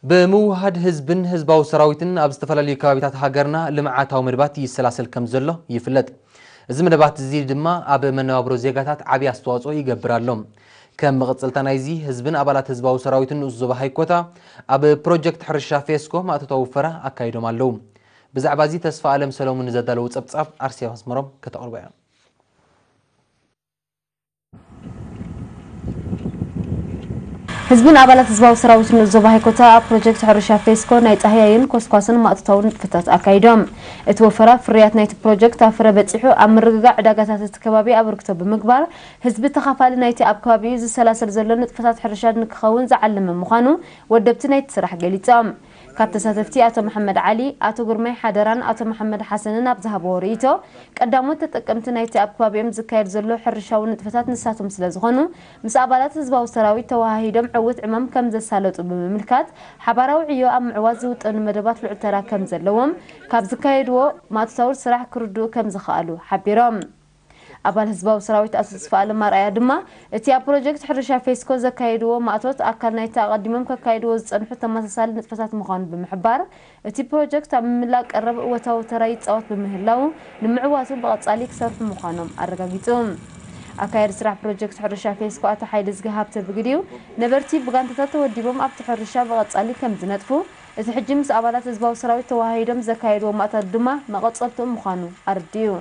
ብምውሃድ ህዝብን ህዝባዊ ሰራዊትን ኣብ ዝተፈላለዩ ከባቢታት ሃገርና ልምዓታዊ መደባት ይሰላሰል ከም ዘሎ ይፍለጥ። እዚ መደባት እዚ ድማ ኣብ መነባብሮ ዜጋታት ዓብዪ ኣስተዋፅኦ ይገብር ኣሎ። ከም መቐፀልታ ናይዚ፣ ህዝብን ኣባላት ህዝባዊ ሰራዊትን ንኡስ ዞባ ሃይኮታ ኣብ ፕሮጀክት ሕርሻ ፌስኮ ማእቶታዊ ፈራ ኣካይዶም ኣለዉ። ብዛዕባ እዚ ተስፋ ኣለም ሰለሙን ንዘዳለዎ ጸብጻብ ኣርሴማ ኣስመሮም ከተቕርቦ እያ። ህዝብን ኣባላት ህዝባዊ ሰራዊትን ንኡስ ዞባ ሃይኮታ ኣብ ፕሮጀክት ሕርሻ ፌስኮ ናይ ጻህያይን ኮስኳስን ማእቶታዊ ንጥፈታት ኣካይዶም። እቲ ወፈራ ፍርያት ናይቲ ፕሮጀክት ኣብ ፍረ በጺሑ ኣብ ምርግጋእ ዕዳጋታት እቲ ከባቢ ኣበርክቶ ብምግባር ህዝቢ ተኻፋሊ ናይቲ ኣብ ከባቢኡ ዝሰላሰል ዘሎ ንጥፈታት ሕርሻ ንክኸውን ዝዓለመ ምዃኑ ወደብቲ ናይቲ ስራሕ ገሊጾም። ካብ ተሳተፍቲ ኣቶ መሓመድ ዓሊ፣ ኣቶ ግርማይ ሓደራን ኣቶ መሓመድ ሓሰንን ኣብ ዝሃብዎ ርእይቶ፣ ቀዳሞት ተጠቀምቲ ናይቲ ኣብ ከባቢኦም ዝካየድ ዘሎ ሕርሻዊ ንጥፈታት ንሳቶም ስለ ዝኾኑ፣ ምስ ኣባላት ህዝባዊ ሰራዊት ተወሃሂዶም ዕውት ዕማም ከም ዘሳለጡ ብምምልካት፣ ሓባራዊ ዕዮ ኣብ ምዕዋት ዝውጠኑ መደባት ልዑል ተራ ከም ዘለዎም ካብ ዝካየድዎ ማእቶታዊ ስራሕ ክርድኡ ከም ዝኸኣሉ ሓቢሮም። ኣባል ህዝባዊ ሰራዊት ኣቶ ተስፋኣለም ኣርኣያ ድማ፣ እቲ ኣብ ፕሮጀክት ሕርሻ ፌስኮ ዘካየድዎ ማእቶት ኣካል ናይቲ ኣቐዲሞም ከካይድዎ ዝጸንሑ ተመሳሳሊ ንጥፈታት ምዃኑ ብምሕባር፣ እቲ ፕሮጀክት ኣብ ምምላእ ቀረብ እወታዊ ተራ ይጻወት ብምህላዉ፣ ንምዕዋቱ ብቐጻሊ ክሰርሑ ምዃኖም ኣረጋጊጹ። ኣካያዲ ስራሕ ፕሮጀክት ሕርሻ ፌስኮ ኣቶ ሓይለዝጊ ሃብተ ብግዲኡ፣ ነበርቲ ብጋንታታት ተወዲቦም ኣብቲ ሕርሻ ብቐጻሊ ከም ዝነጥፉ፣ እቲ ሕጂ ምስ ኣባላት ህዝባዊ ሰራዊት ተወሃሂዶም ዘካየድዎ ማእቶት ድማ መቐጸልትኡ ምዃኑ ኣረዲኡ።